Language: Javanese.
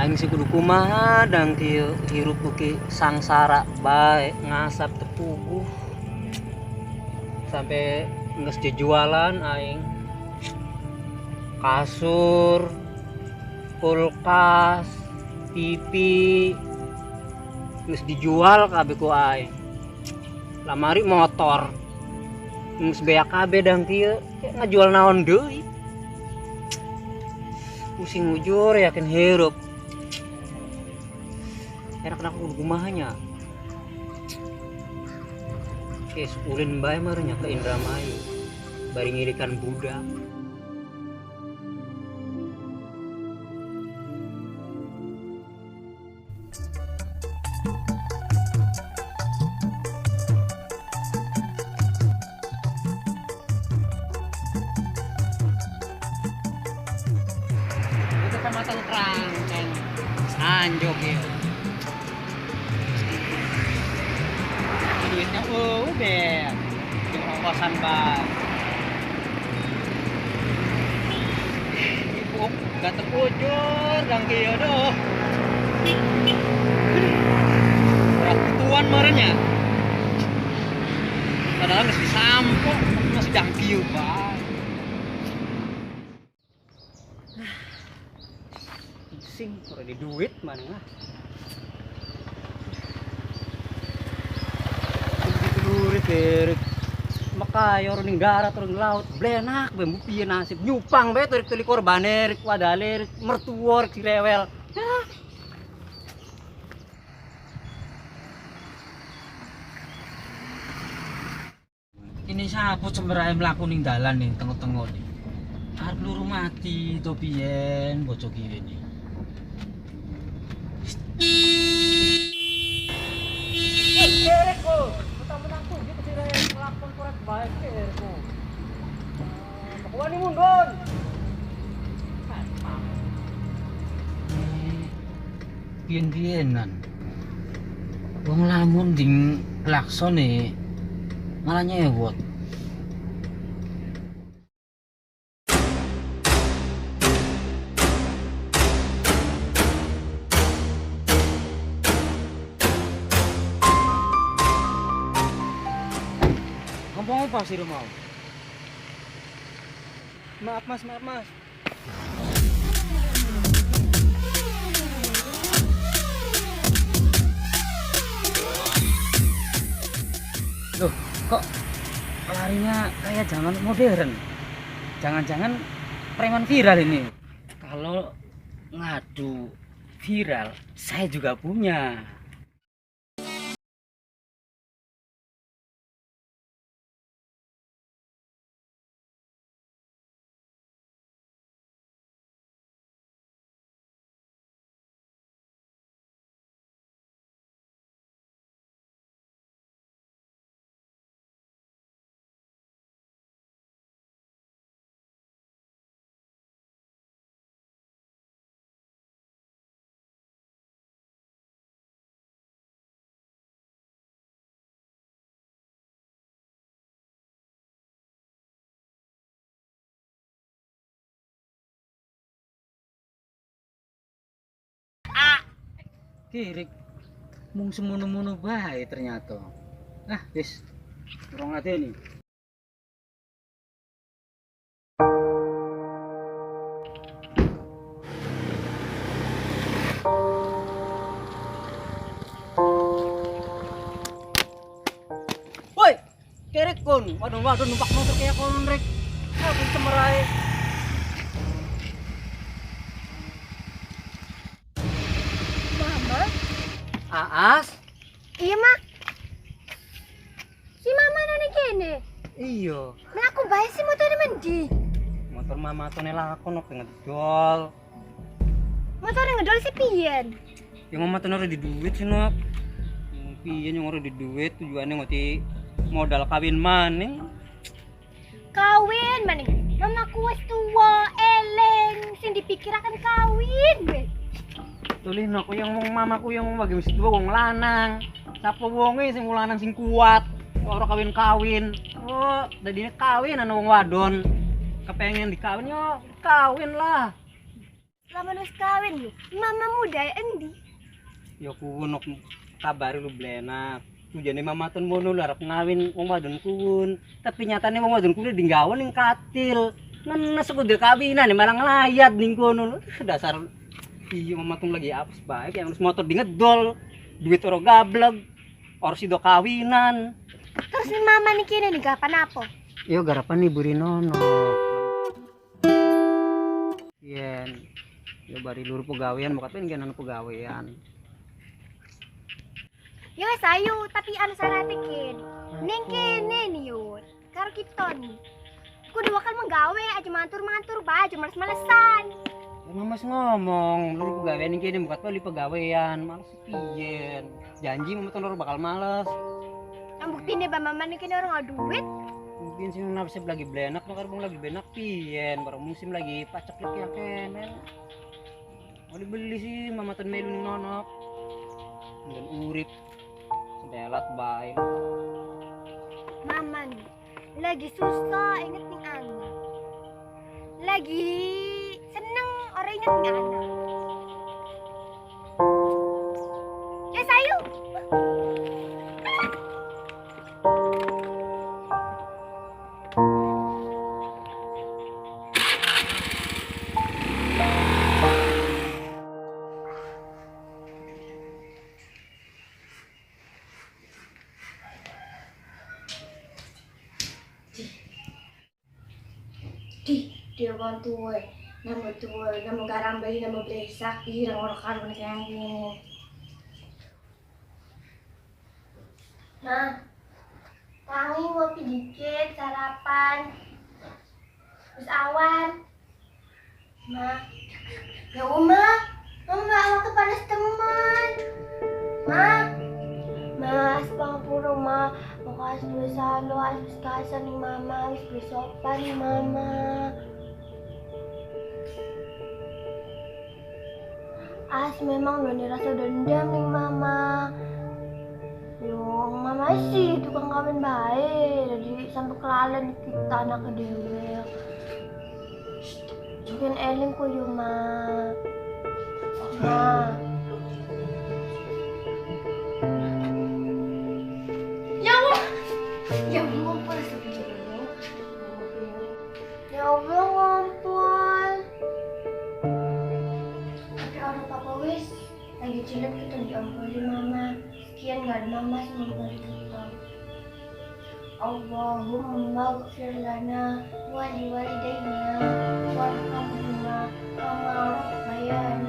Aing sih kudu kumaha dang kieu hirup beuki sangsara bae ngasap teu puguh. Sampai geus dijualan aing. Kasur, kulkas, TV geus dijual kabeh ku aing. Lamari motor. Geus beak kabeh dang kieu, ngajual naon deui. Pusing ujur yakin hirup. Enak-enak kudu kumaha nya. Kes ulin bae mah nya ke Indramayu. Bari ngirikan budak. Itu kecamatan Krangkeng. Anjok ya. Duitnya ber. Jeung ongkosan bae. Ibu gatek ujur dang kieu doh. Berat tuan marenya. Padahal geus disampo tapi masih dang kieu bae. Pusing ora di duit mana lah. Durit makayor ning darat turun laut blenak bae piye nasib nyupang bae turik tuli korbane rik wadale rik mertua rik direwel. Ini siapa cemerahe mlaku ning dalan ning tengah-tengah nih. Arep luru mati to piyen bocah kiye ini. Wani mundur. Piyen-piyenan. Wong lamun ding klakson e malah nyewot. Ngomong apa sih lu mau? Maaf mas, maaf mas. Loh, kok larinya kayak zaman modern? Jangan-jangan preman viral ini. Kalau ngadu viral, saya juga punya. Kirik mung semono-mono bae ternyata. Ah, wis urung nih. Woi, kirik kon. Waduh, waduh numpak motor kayak kon rek. Aku cemerai. Aas? Iya, Mak. Si mama nane kene. Iya. Mlaku bae si motore mendi? Motor mama tone lakon kok ngedol. Motore ngedol si piyen? Ya mama tone ora di duit sih, Nok. Piyen yang ora di duit tujuannya ngoti modal kawin maning. Kawin maning. Mamaku wis tuwa, eleng, sing dipikirakan kawin wis. Tulih nok yang wong mamaku yang wong bagi wis tuwa wong lanang. Sapa wonge sing wong lanang sing kuat, ora kawin-kawin. Oh, dadine kawin ana wong wadon. Kepengen dikawin yo kawin lah. Lamun wis kawin lho, mama muda ya endi? Ya kuwun nok kabare lu blenak. Tujane mamaton mono lho arep ngawin wong wadon kuwun, tapi nyatane wong wadon kuwun dinggawa ning katil. Nenes kudu kawinan malah nglayat ning kono. Dasar iya mamaton lagi apes bae yang motor di ngedol, duit ora gablek, ora sido kawinan. Terus nih mama nih kene nih garapan apa? Yo garapan nih Burinono. Yen yo bari luru pegawean, muka pengen anu pegawean. Ya wis ayo, tapi anu syaratnya kin. Ning kene nih yo, karo kita nih. Kudu bakal menggawe aja mantur-mantur bae, aja males-malesan. Ya mama ngomong, luru pegawean ning kene muka beli pegawean, males piyen. Janji mama tuh bakal males. Yang buktine ba mama ning kene ora duit. Mungkin sih nasib lagi blenak, no karbong lagi blenak piyen, barang musim lagi paceklik ya kene. Mau dibeli sih mama ten melu ning nonok. Dan urip sedelat bae. Mama nih lagi susah inget ning anak. Lagi seneng ora inget ning anak. Ya sayu. Di, dia kan tuwe, nama tuwe, nama garang bayi, nama blesak, irang orang karun kayaknya. Nah, tangi ngopi dikit, sarapan, terus awan. Ma, ya Uma, mama awak panas teman. Ma, mas pangpuro ma, maka duwe salo, wis kasar ning mama, wis duwe sopan ning mama. As memang nggak rasa dendam ning mama. Yo, mama sih tukang kawin bae, jadi sampai kelalen kita anak dhewe. Mungkin eling ku yo ma. Ma. Ya Allah. Ya Allah, ngumpul sebelumnya. Ya Allah, ngumpul. Tapi orang papa wis lagi cilik kita diampuni mama. Sekian nggak ada mama sih ngumpul kita. Allahumma ighfir lana wa liwalidayna warhamhuma kama rabbayana